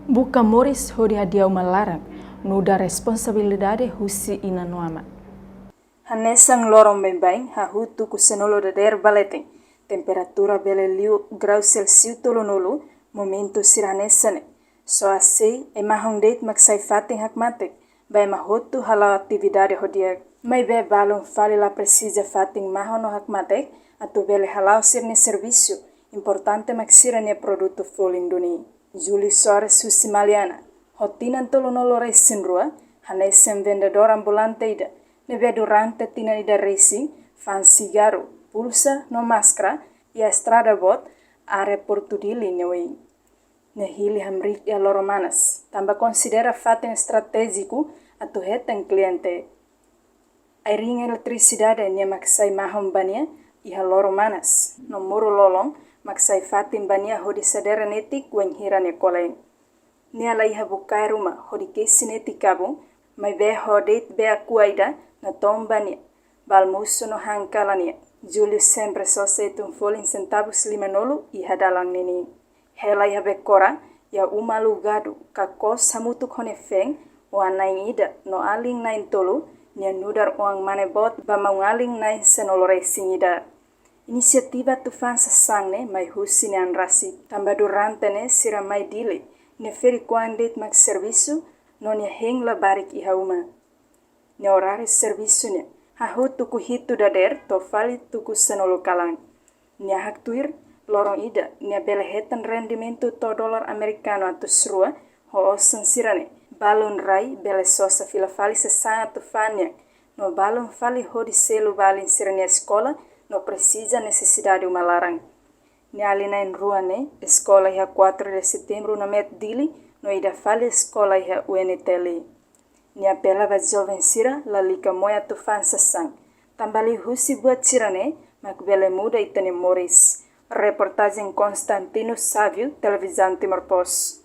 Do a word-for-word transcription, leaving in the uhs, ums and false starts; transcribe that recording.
Buka moris hodi hadi'a uma laran, nu'udar responsabilidade husi inan no aman. Hanesan loron baibain, hahú tuku sanulu dadeer ba leten, temperatura bele liu grau Celsius tolunulu, momentu sira hanesan ne'e. Só A C, ema hotu de'it mak sai fatin hakmatek, ba ema hotu hala'o atividade ho di'ak. Maibé balun fali la presiza fatin mahon no hakmatek atu bele hala'o sira-nia servisu, importante mak sira-nia produtu folin duni. Júlio Soares husi Maliana, ho tinan tolunulu resin rua, hanesan vendedór ambulante ida, ne'ebé durante tinan ida resin fa'an sigarru, pulsa no máskara iha estrada boot, área Portu Dili nia oin. Nia hili hamriik iha Loro Manas, tanba konsidera fatin estratéjiku atu hetan kliente. Airin eletrisidade nia mak sai mahon ba nia iha Loro Manas, no muru lolon mak sai fatin ba nia hodi sadere netik wainhira nia kolen. Nia la iha bukae ruma hodi kesi netik kabun, maibé ho de'it bee Aqua ida natoon ba nia, ba almosu no han kalan nia. Júlio sempre sosa etun folin sentavus limanulu iha dalan ninin. Hela iha Becora, iha uma alugadu, ka kos hamutuk ho nia feen, oan-na'in ida no alin na'in-tolu, nia nu'udar oan mane boot ba maun-alin na'in-sanulu resin ida. Inisiativa atu fa'an sasán ne'e mai husi nia an rasik, tanba durante ne'e sira mai Dili, nia ferik-oan de'it mak servisu, no nia hein labarik iha uma. Nia oráriu servisu ne'e, hahú tuku hitu dadeer to'o fali tuku sanulu kalan. Nia haktuir, loron ida, nia bele hetan rendimentu to'o dolar amerikanu atus rua, ho osan sira-ne'e, balun rai bele sosa fila fali sasán atu fa'an nian, no balun fali hodi selu ba alin sira-nia eskola, no presiza nesesidade uma laran. Nia alin na'in-rua ne'e eskola iha quatro de Setembro Namet Dili, no ida fali eskola iha U N T L. Nia apela ba joven sira lalika moe atu fa'an sasán, tanba liuhusi buat sira-ne'e mak bele muda ita-nia moris. Reportajen Constantino Sávio, Televizaun Timor Post.